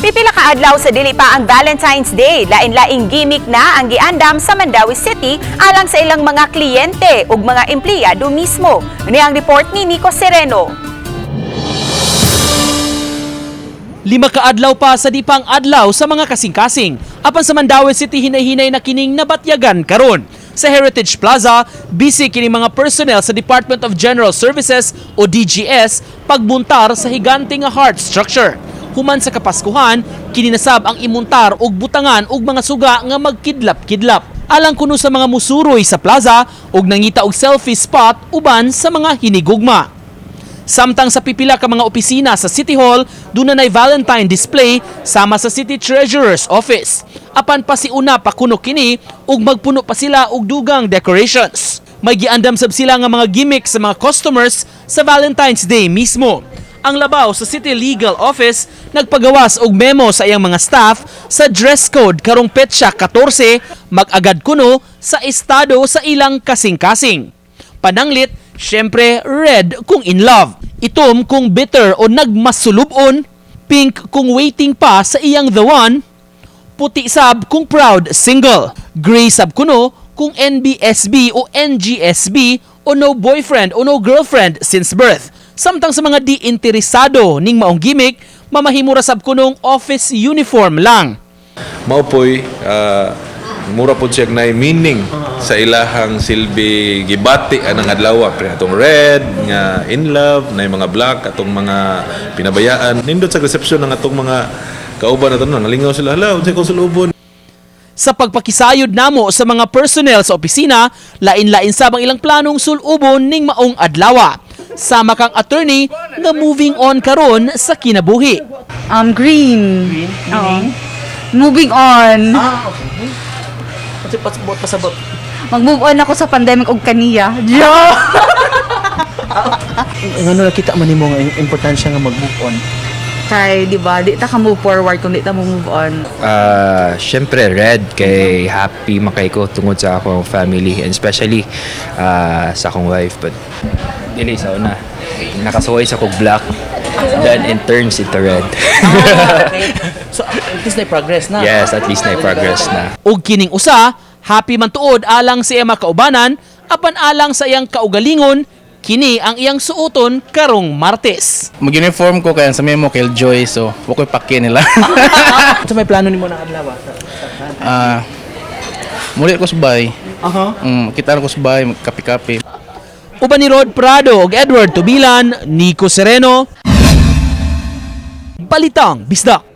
Pipila ka adlaw sa dili pa ang Valentine's Day, lain-laing gimmick na ang giandam sa Mandaue City alang sa ilang mga kliyente ug mga empleyado mismo. Ni ang report ni Nico Sereno. 5 ka adlaw pa sa di pang adlaw sa mga kasing-kasing. Apan sa Mandaue City, hinay-hinay na kining nabatyagan karon. Sa Heritage Plaza, busy kini mga personnel sa Department of General Services o DGS pagbuntar sa higante nga heart structure. Human sa Kapaskuhan, kini nasab ang imuntar og butangan og mga suga nga magkidlap-kidlap. Alang kuno sa mga musuroy sa plaza og nangita og selfie spot uban sa mga hinigugma. Samtang sa pipila ka mga opisina sa City Hall, duna nay Valentine display sama sa City Treasurer's Office. Apan pasiuna pa kuno kini ug magpuno pa sila og dugang decorations. May giandam sab sila nga mga gimmick sa mga customers sa Valentine's Day mismo. Ang labaw sa City Legal Office, nagpagawas og memo sa iyang mga staff sa dress code karong petsa 14, mag-agad kuno sa estado sa ilang kasing-kasing. Pananglit, syempre red kung in love, itom kung bitter o nagmasulubon, pink kung waiting pa sa iyang the one, puti sab kung proud single, gray sab kuno kung NBSB o NGSB o no boyfriend o no girlfriend since birth. Samtang sa mga di interesado ning maong gimmick, mamahimo ra sab kunong office uniform lang. Mao poy mura pod siya nay meaning sa ilahang silbi gibati anang adlaw, pre, atong red nga in love, nay mga black atong mga pinabayaan. Nindot sa reception ng atong mga kauban ato, nalingaw sila, "Hala, unsay kong sulubon?" Sa pagpakisayod namo sa mga personnel sa opisina, lain-lain sab ang ilang planong sulubon ning maong adlawa. Sama kang attorney nga moving on karon sa kinabuhi. Green. Green? Oo. Moving on. Ah, okay. Kasi pasabot, pasabot. Mag-move on ako sa pandemic og kaniya. Joke! Ngano nakita man nimo nga importansya nga mag-move on? Kay, di ba, di ta ka move forward kung di ta mo move on. Ah, syempre red kay happy makay ko tungod sa akong family and especially sa akong wife, but dili sa una nakasuoy sa kog black, then it turns into red. So at least na progress na. Yes, at least na progress na. Og kining usa, happy man tuod alang sa iyang mga kaubanan, apan alang sa iyang kaugalingon, kini ang iyang suoton karong Martes. Mag-uniform ko kaya sa memo kay Joy, so wa ko'y pake nila. So may plano nimo ng adlaw? Ah, muli ko sa bay. Kita ko sa bay, kape-kape. Uban ni Rod Prado ug Edward Tubilan, Nico Sereno. Balitang Bisdak.